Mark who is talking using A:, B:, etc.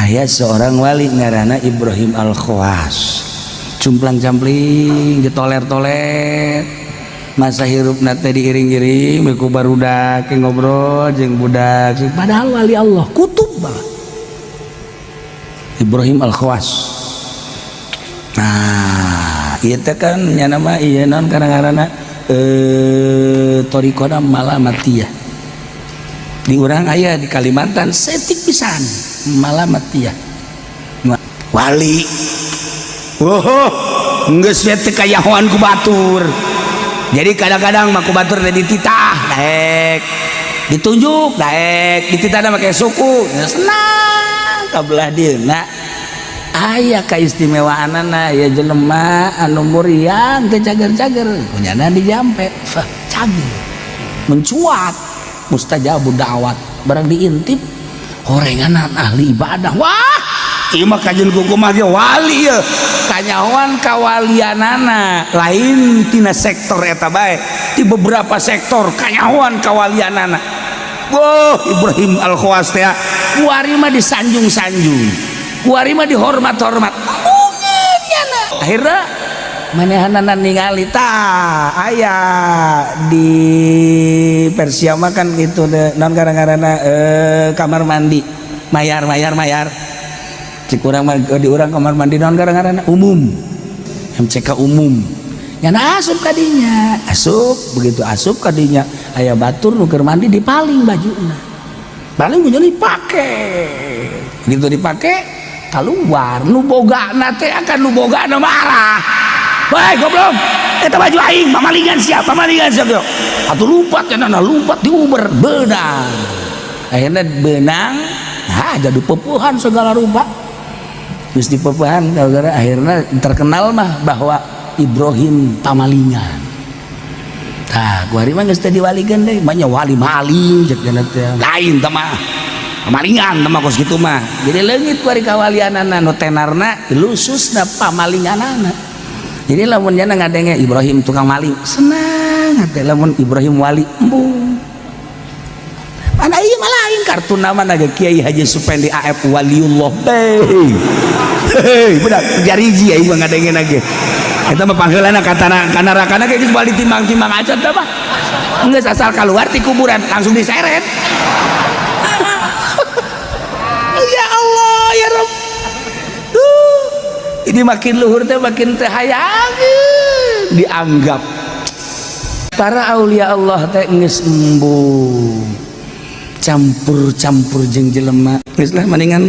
A: Aya seorang wali ngaranna Ibrahim Al-Khawas, cumplang-campling, ditoler-toler, masa hirup teh diiring-iring ku barudak, ngobrol jeung budak, padahal wali Allah, kutub malah Ibrahim Al-Khawas. Nah, ieu teh kan nya nama ieu naon ngaranna, thoriqona Malamatiyah. Di urang aya di Kalimantan setik pisan Malamatiyah, wali. Oh, geus we teu kayahoan ku batur. Jadi kadang-kadang mah ku batur teh dititah daek, ditunjuk daek, dititahna make suku senang kabelah dieuna. Aya kaistimewaanana ya, jelema anu muriang teu cager-cager kunyana dijampe cager, mencuat, mustajabud da'wat. Barang diintip horenganan ahli ibadah, wah, ieu mah kajeun kumaha ge wali ye. Kanyahoan kawalianana lain tina sektor eta bae, di beberapa sektor kanyahoan kawalianana. Wah, Ibrahim Al-Khawas teh kuari mah disanjung-sanjung, kuari mah dihormat-hormat. Akhirnya manehanana ningali tah aya di Persia mah kan gitu deh, non gara-garana kamar mandi mayar mayar mayar. Cik urang mah di urang kamar mandi non gara-garana umum, MCK umum. Nyana asup kadinya, asup, begitu asup kadinya aya batur nu keur mandi, dipaling bajuna, paling baju dipake gitu, dipake keluar. Nu bogana teh akan nu bogana marah, "Woi, goblok, eta baju aing, pamalingan siapa, pamalingan siapa." Atuh lumpat cenah, lumpat diuber beunang. Akhirnya benang, nah, jadi pepuhan segala rupa. Terus dipepuhan gara-gara akhirnya terkenal mah bahwa Ibrahim pamalingan. Tah, gua hari mah geus teh diwalikeun deui, mah wali maling cek teh. Lain teh mah. Pamalingan teh mah kos kitu mah. Jadi leungit kuari kawalianana, nu tenarna lususna pamalinganana. Jadi lamun nyana ngadenge Ibrahim tukang maling, senang hati. Lamun Ibrahim wali, embung. Mana ieu mah lain kartu nama naga Kiai Haji Supendi AF waliullah. Hei. Hei, budak jariji aing mah ngadenge lagi. Eta mah pangheulana katana kana rakana ge geus bali timbang-timbang acan teh mah. Geus asal keluar ti kuburan langsung diseret. Ya Allah, ya Rabb. Duh. Ini makin luhur teh makin teh hayangeun dianggap para aulia Allah teh geus embung campur-campur jeung jelema. Geus lah, mendingan.